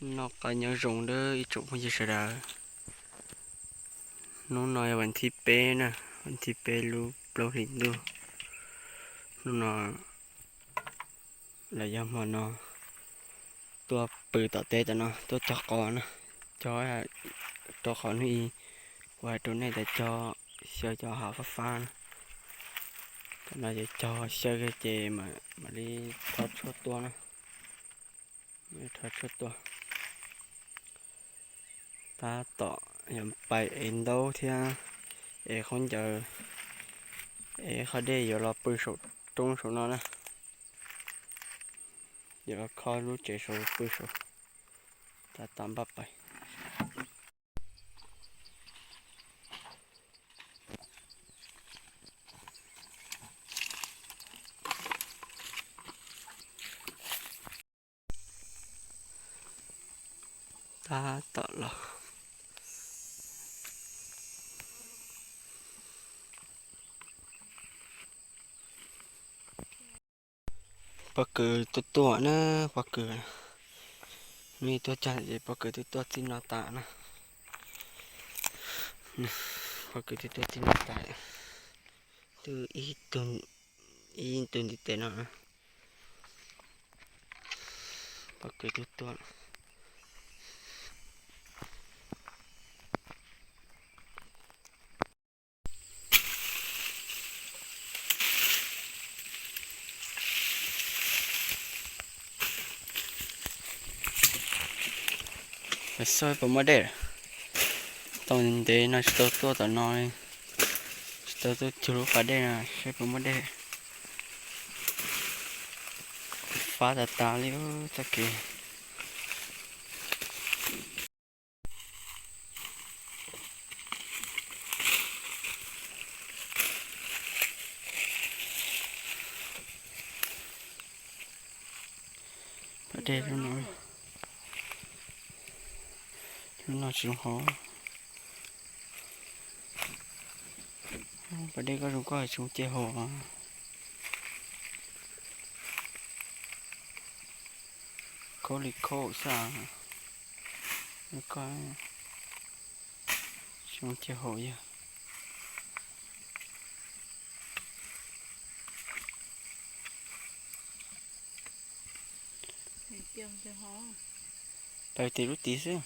Noj qab nyob zoo nawb ib tsoom phooj ywg sawv daws. Hnub no yog vas thib peb na, vas thib peb lub plaub hlis ntuj. Hnub no los yog hmo no tuaj pw tom teb tom no tuaj cog qos na, cog rau qhov hnub i kuv hais rau nej tias cog xyaw cov hav fab fab na. Tam no ces cog xyaw kiag ces mam li rho tshuaj tua na. Rho tshuaj tua. Tab tom yuav pais ev ntaub thiab ev khaub ncaws, ev qhov dej yuav los pw saum roob saum no na. Yuav los kho lub tsev saud pw saud. Tab tom npaj pais. Tab tom los. Pob kws tuaj tuaj na, pob kws. Hnub i tuaj cog ces pob kws twb tuaj txij no tas na. Pob kws twb tuaj txij no tas. Twb ib tug ntiv tes no. Pob kws twb tuaj. Xyov puas muaj dej. Tau ntev no tsis tau tuaj tom no, tsis tau tuaj cug lub pas dej no, saib puas muaj dej. Fab tas tas li txoj kev. Pas dej lub no, lub no tsis zoo haus. Pas dej koj zoo koj tsis zoo cia haus. Khaub li khaub xwb. Koj tsis zoo cia haus yog. Pais tim lub tid xwb.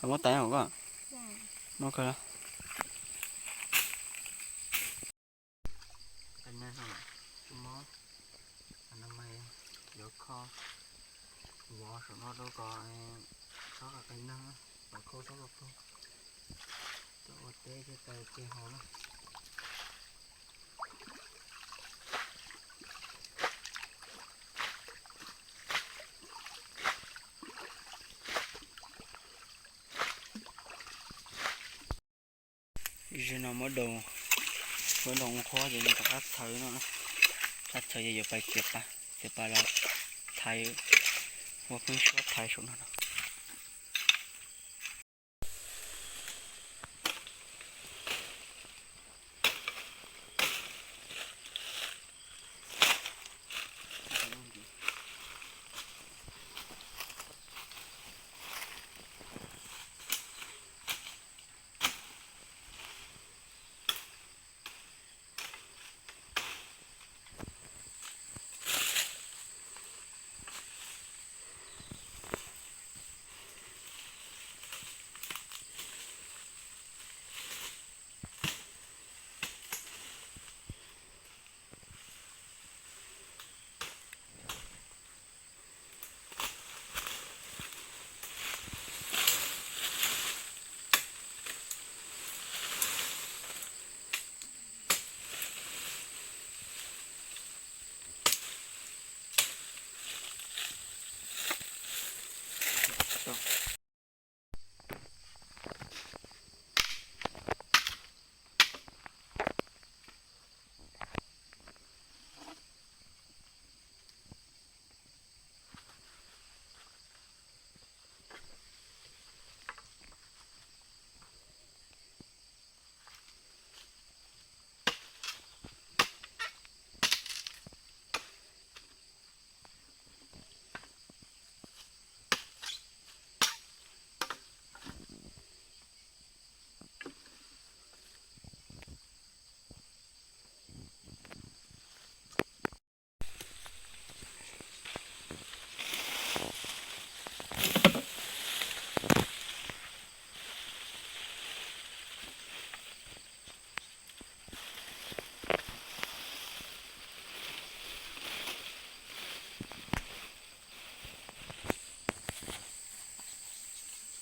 Muab tais hauv koj. Muab kawg. Yuav kho vov saum no rau kom txhob qhov qis neeg, kom khaub txhob khaub, coj ua teb thiaj tau cia haus na. Zaum no muab doos, muab doos ua qhuav ces nws rov qab txhawv no, qab txhawv ces yuav pais txiav pas, txiav pas los thaiv, ua pheeb suab thaiv saum no no.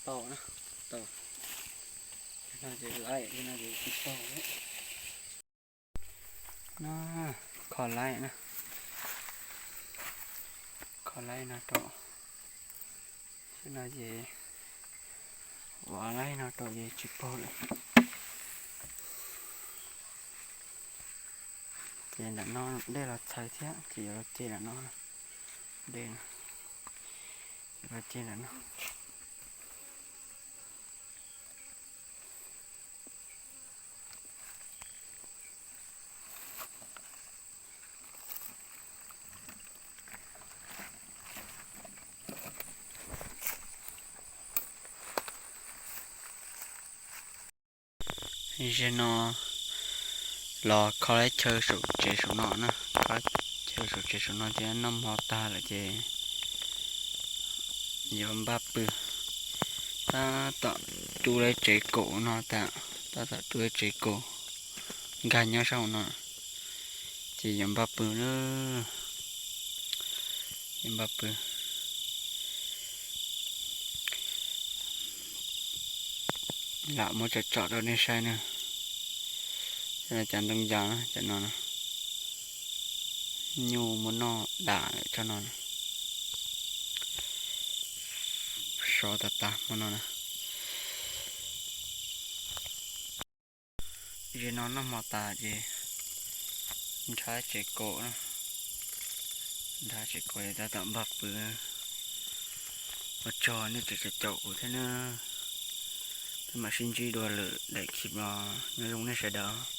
Tau na, tau. No ces laib, no ces tsis tau li. No, kho laib na, kho laib no rau, no ces ua laib no rau ces tsis paug lawm. Ces ntawm no dej los txhawv thiab ces yuav los ce ntawm no, dej no, yuav los ce ntawm no. Zaum no los kho lawv chaw saum tsev saum no na, kho chaw saum tsev saum no thiab noj hmo tag lawm ces yuav npaj pw. Tab tom rub lawv tsev kaum no tas, tab tom rub lawv tsev kaum nkag nyob saum no, ces yuav npaj pw na, yuav npaj pw. Lam muab tsom tsom rau nej saib na. Cov ntoo yas na, cov no na, nyuj muab noj dam lawm tsob no na. Sov tas tas hmo no na. Zaum no noj hmo tas ces nrhav tsev kaum na, nrhav tsev kaum es tab tom npaj pw. Ua tsaug nej tseem caum kuv thiab na. Peb mam sib ntsib dua lwm daim clip los nyob zoo nej sawv daws.